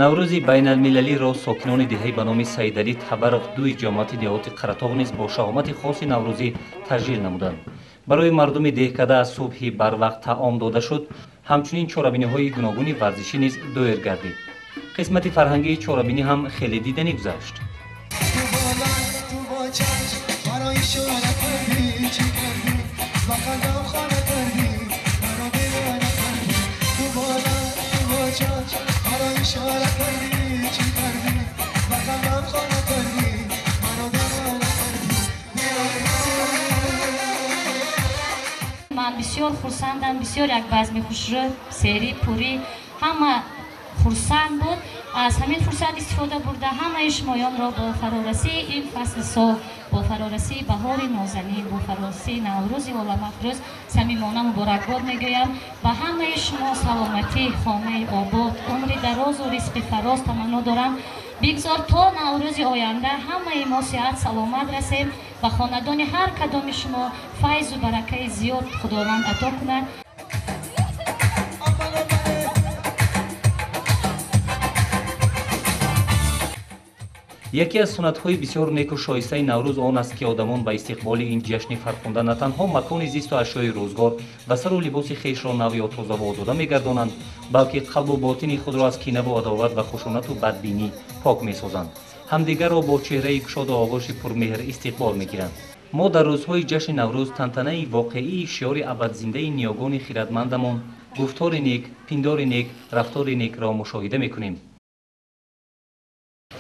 Наврӯзи байналмилалиро сокинони деҳаи ба номи Саидалӣ Табаров дуи ҷамоати деҳоти Қаратоғ низ бо шаҳомати хоси наврӯзӣ таҷлил намуданд. Барои мардуми деҳкада аз субҳи барвақт таом дода шуд, ҳамчунин чорабиниҳои гуногуни варзишӣ низ доир гардид. Қисмати фарҳангии чорабинӣ ҳам хеле диданӣ гузашт. Ман бисёр хурсандам, бисёр як базми хушрӯ, сери, пурӣ, ҳама хурсанд буд. Аз ҳамин фурсат истифода бурда ҳамаи шумоёнро бо фарорасии ин фасли сол, бо фарорасии баҳори нозанин, бо фарорасии Наврӯзи оламафрӯз самимона муборакбод мегӯям. Ба ҳамаи шумо саломатӣ, хонаи обод, умри дарозу ризқи фароз таманно дорам. Бигзор то Наврӯзи оянда ҳамаи мо сиҳат саломат расем ва хонадони ҳар кадоми шумо файзу баракаи зиёд Худованд ато кунад. Яке аз суннатҳои бисёр неку шоистаи Наврӯз он аст, ки одамон ба истиқболи ин ҷашни фархунда на танҳо макони зисту ашёи рӯзгор ва сару либоси хешро нав ё тозаву озода мегардонанд, балки қалбу ботини худро аз кинаву адоват ва хушунату бадбинӣ пок месозанд, ҳамдигарро бо чеҳраи кушоду оғӯши пурмеҳр истиқбол мегиранд. Мо дар рӯзҳои ҷашни Наврӯз тантанаи воқеии шиёри абадзиндаи ниёгони хиратмандамон гуфтори нек, пиндори нек, рафтори некро мушоҳида мекунем.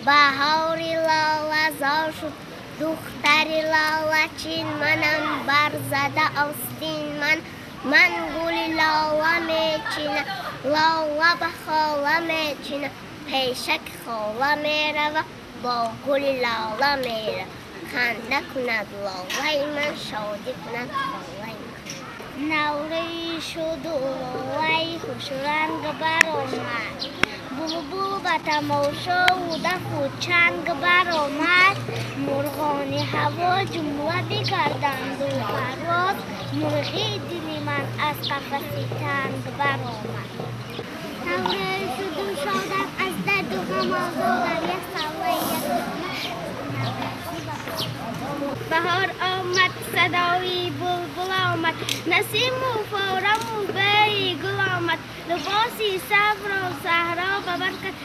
Баҳори лолазор шуд, духтари лолачин манам, барзада остин ман, ман гули лола мечинам, лола ба хола мечинам, пешак хола мерава, бо гули лола мерава. Ханда кунад лолаи ман, шодӣ кунад холаи ман. Наврӯз шуду лолаи хушранг баромад, булбул ба тамошову дафу чанг баромад, мурғони ҳаво ҷумла бикарданду парвоз, мурғи дили ман аз қафаси танг баромад. Наврӯз шуду шодам, аз дарду ғам озодам, як саллаи як дона наврӯзӣ ба Баҳор омад, садои булбул омад, насиму фораму бӯи гул омад, либоси сабру саҳро ба бар кард.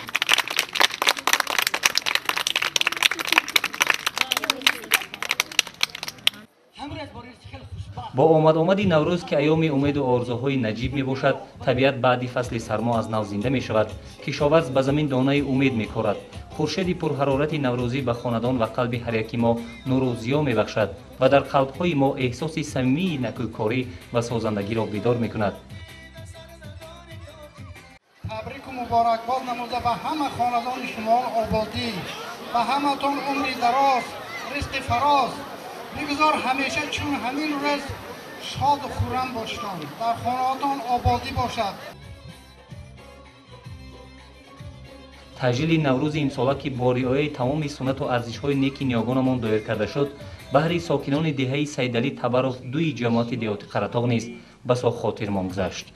Бо омад-омади Наврӯз, ки айёми умеду орзуҳои наҷиб мебошад, табиат баъди фасли сармо аз нав зинда мешавад. Кишоварз ба замин донаи умед мекорад. Хуршеди пурҳарорати наврӯзӣ ба хонадон ва қалби ҳар яки мо нуру зиё мебахшад ва дар қалбҳои мо эҳсоси самимии накӯкорӣ ва созандагиро бедор мекунад. Табрику муборакбод намуда ба ҳама хонадони шумо ободӣ, ба ҳаматон умри дароз, ризқи фароз. Бигзор ҳамеша чун ҳамин рӯз шоду хуррам бошедон, дар хонаотон ободӣ бошад. Таҷлили Наврӯзи имсола, ки бо риояи тамоми суннату арзишҳои неки ниёгонамон доир карда шуд, баҳри сокинони деҳаи Саидалӣ Табаров дуи ҷамоати деҳоти Қаратоғ низ басо хотирмон гузашт.